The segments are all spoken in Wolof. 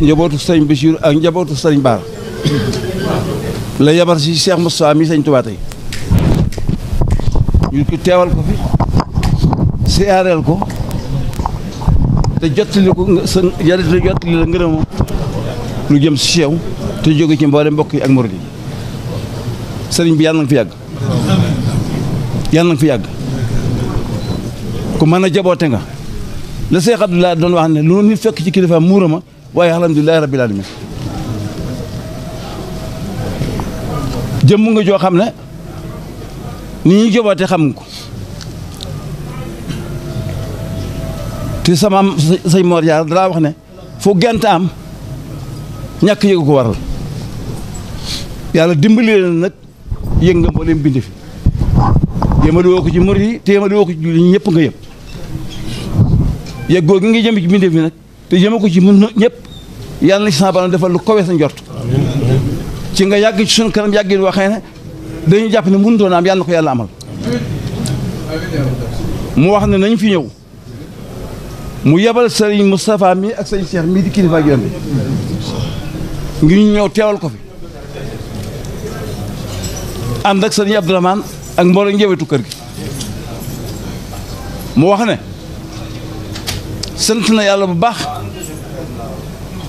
njabootu sëriñ Bachir ak njabootu sëriñ Baara la yabar si Cheikh Moustapha mi sëñ Tuubaa tey ñu ko teewal ko fi siyaareel ko te jottali ko sa jarite jottali la ngërëmam lu jëm si sew te jóge ci mboole mbokk yi ak murid yi sëriñ bi yàlla na fi yàgg yàlla na fi yàgg ku mën a jaboote nga la Cheikh Abdoulaye doon wax ne lu nit fekk ci kilifa muura ma waaye alhamdulilahi rabbil alamin jëmm nga joo xam ne ni ñuy jaboote xam ko te sama sëñ Mor Jaar dalaa wax ne fu gent am ñàkk yëgu ko waral yàlla dimbali leen nag yëg nga mbooleem bindi fi yéemali woo ko ci murid yi te yéemali woo ko ci julli ñëpp nga yëpp yëggoo gi nga jëm ci bindi fi nag te jëme ko ci mën ñëpp yàlla na ci sama borom defal lu kowe sa njort ci nga yàgg ci sunu kanam yàggin waxee ne dañuy jàpp ne mënutoon am yàlla na ko yàlla amal mu wax ne nañ fi ñëw mu yebal sëriñ Moustapha mi ak sëriñ Cheikh mii di kilifa ak yoon bi ngir ñu ñëw teewal ko fi ànd ak sëriñ Abdourahmane ak mbooloo njëwetu kër gi mu wax ne sant na yàlla bu baax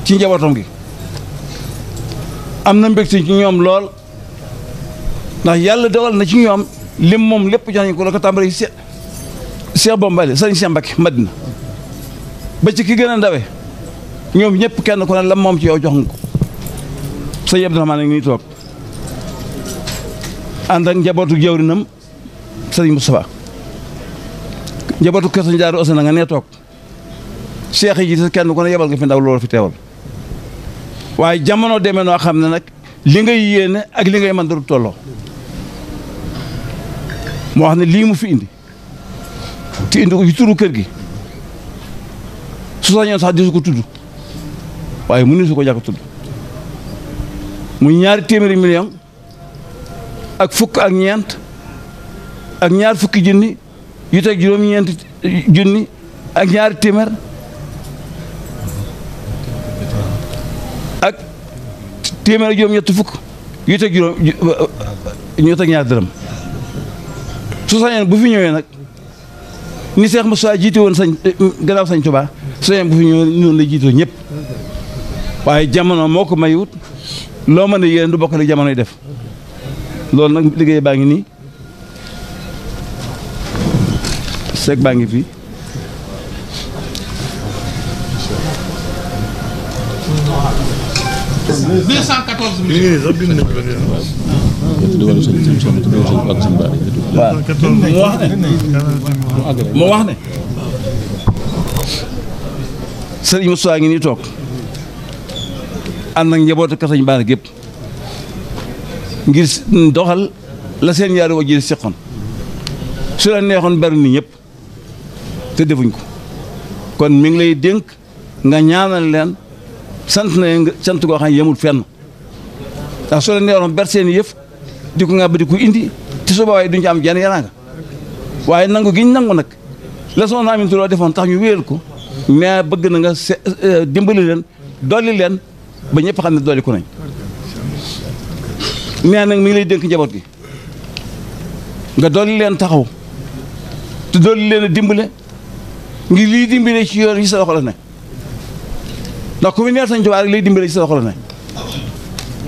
ci njabootam gi am na mbégte ci ñoom lool ndax yàlla dogal na ci ñoom lim moom lépp jox nañ ko la ko tàmbali Cheikh Bombali sëriñ Cheikh Mbacké Madina ba ci ki gën a ndawe ñoom ñëpp kenn ku ne lam moom ci yow jox nga ko sëñ Abdourahmane ngi nii toog ànd ak njabootu jawrinam sëriñ Moustapha njabootu kër sëñ Daaru Osana nga nee toog seex yi te kenn ku ne yebal nga fi ndaw loolu fi teewal waaye jamono demee noo xam ne nag li ngay yéene ak li ngay mën daru tolloo moo wax ne lii mu fi indi te indi ko ci turu kër gi su sañoon sax disu ko tudd waaye mu ni su ko jàkk tudd muy ñaari téeméeri million ak fukk ak ñeent ak ñaar fukki junni yu teg juróom-ñeenti junni ak ñaari téeméer ak téeméer ak juróom-ñetti fukk yu teg ñu teg ñaar dërëm su sañoon bu fi ñëwee nag ni Seex Musaa jiite woon sañ gannaaw sañ Tuubaa su sañoon bu fi ñëwee noonu la jiitoo ñëpp waaye jamono moo ko mayut loo mën a yéen du bokk li jamonoy def loolu nag liggéey baa ngi nii seeg baa ngi fii moo wax ne sëriñ Moussa ngi nii toog ànd ak njabootu Kasañ Baara gépp ngir doxal la seen ñaari wajur seqoon su la neexoon bari ni ñëpp te defuñ ko kon mi ngi lay dénk nga ñaanal leen sant na nga sant koo xam ne yemul fenn ndax su la neexoon ber seen yëf di ko nga ba di ko indi te su boobaa duñ ci am jenn yaraanga waaye nangu giñ nangu nag la soxna Aminata Lo defoon tax ñu wéyal ko mais bëgg na nga dimbali leen dolli leen ba ñëpp xam ne dolli ko nañ nee nag mi ngi lay dénk njaboot gi nga dolli leen taxaw te dolli leen a dimbale ngir lii dimbale ci yoon yi sa loxo la ne ndax ku fi neex Sëñ Tuubaa rek lay dimbale ci sa loxo la ne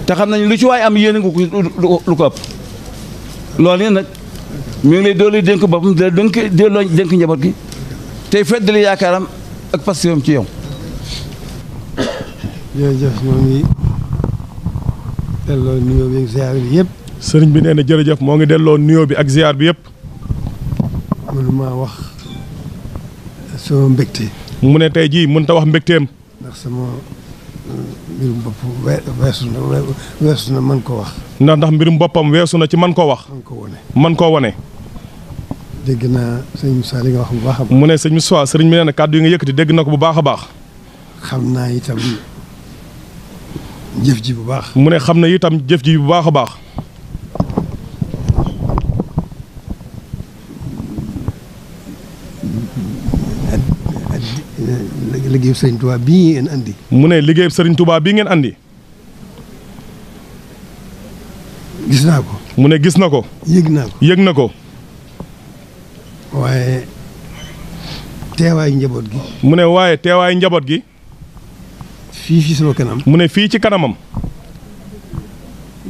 te xam nañ lu ci waay am yéene nga ko lu ko ëpp loolu yi nag mi ngi lay dolli dénk boppam di la dénk njaboot gi tey feddali yaakaaram ak pastéefam ci yow. jërëjëf moo ngi delloo nuyoo bi ak ziar bi yëpp. sëriñ bi nee na jërëjëf moo ngi delloo nuyoo bi ak ziar bi yëpp. mënuma wax sama mbégte. mu ne tey jii mënut a wax mbégteem. ndax sama mbirum bopp weesu na mën koo wax. ndax mbirum boppam weesu na ci mën koo wax. mën koo wane. mën koo wane. dégg naa sëñ Moussa li nga wax bu baax a baax. mu ne sëñ Moussa sëriñ bi nee na kàddu yi nga yëkkati dégg na ko bu baax a baax. xam naa itam jëf ji bu baax. mu ne xam na itam jëf ji bu baax a baax. liggéeyu sëriñ Touba bii ngeen andi. mu ne liggéey sëriñ Touba bii ngeen andi. gis naa ko. mu ne gis na ko. yëg naa ko. yëg na ko. waaye teewaayu njaboot gi. mu ne waaye teewaayu njaboot gi. fii sama kanam. mu ne fii ci kanamam.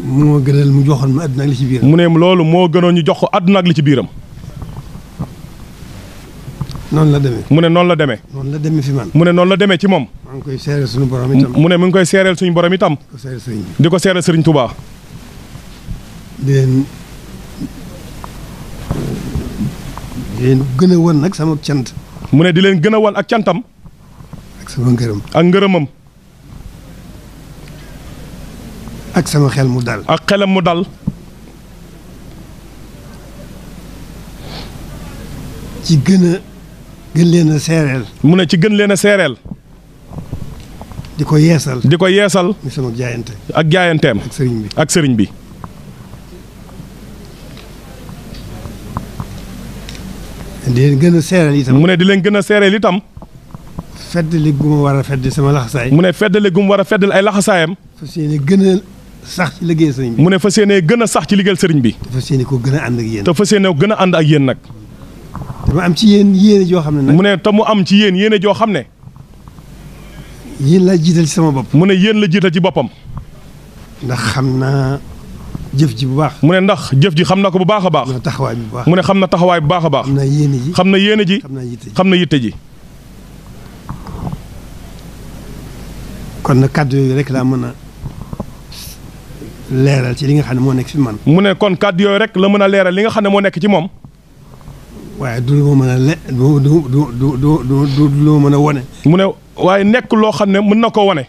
moo gënal mu joxoon ma àdduna ak li ci biiram. mu ne loolu moo gënoon ñu jox ko àdduna ak li ci biiram. noonu la demee. mu ne noonu la demee. noonu la demee fi man. mu ne noonu la demee ci moom. maa ngi koy seereel suñu borom itam. mu ne mu ngi koy seereel suñu borom itam. di ko seereel sëriñ bi. di ko seereel sëriñ Touba. di leen gën a won nag sama cant. mu ne di leen gën a won ak cantam. ak sama ngërëm. ak ngërëmam. ak sama xel mu dal. ak xelam mu dal. ci gën leen a seereel. mu ne ci gën leen a seereel. di ko yeesal. di ko yeesal. muy sama jaayante. ak jaayanteem. ak sëriñ bi. ak sëriñ bi. di leen gën a seereel itam. mu ne di leen gën a seereel itam. feddali gu ma war a fedd sama laxasaay. mu ne feddali gu mu war a feddal ay laxasaayam. fas yéene gën a sax ci liggéey sëriñ bi. mu ne fas yéene gën a sax ci liggéeyal sëriñ bi. te fas yéene koo gën a ànd ak yéen. te fas yéene gën a ànd ak yéen nag. dama am ci yéen yéene joo xam ne nag. mu ne te mu am ci yéen yéene joo xam ne. yéen laa jiital ci sama bopp. mu ne yéen la jiital ci boppam. ndax xam naa jëf ji bu baax. mu ne ndax jëf ji xam na ko bu baax a baax. xam naa taxawaay bi bu baax. mu ne xam na taxawaay bu baax a baax. xam naa yéene ji. xam na yéene ji. xam naa yitte ji. xam na yitte ji. kon nag kàddu yooyu rek laa mën a leeral ci li nga xam ne moo nekk fi man. mu ne kon kàddu yooyu rek la mën a leeral li nga xam ne moo nekk ci moom. waaye du lu ma mën a du lu ma mën a wone. mu ne waaye nekk loo xam ne mën na koo wane.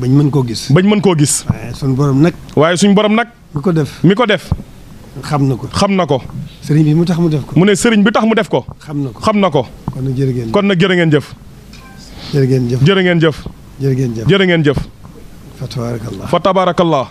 bañ mën koo gis. bañ mën koo gis. waaye suñu borom nag. waaye suñ borom nag. mi ko def. mi ko def. xam na ko. xam na ko. sëriñ bi mu tax mu def ko. mu ne sëriñ bi tax mu def ko. xam na ko. xam na ko. kon nag jërë ngeen. kon nag jërë ngeen jëf. jërë ngeen jëf. jërë ngeen jëf. jërë ngeen jëf. jërë ngeen jëf. fa tabarakallah. fa tabarakallah.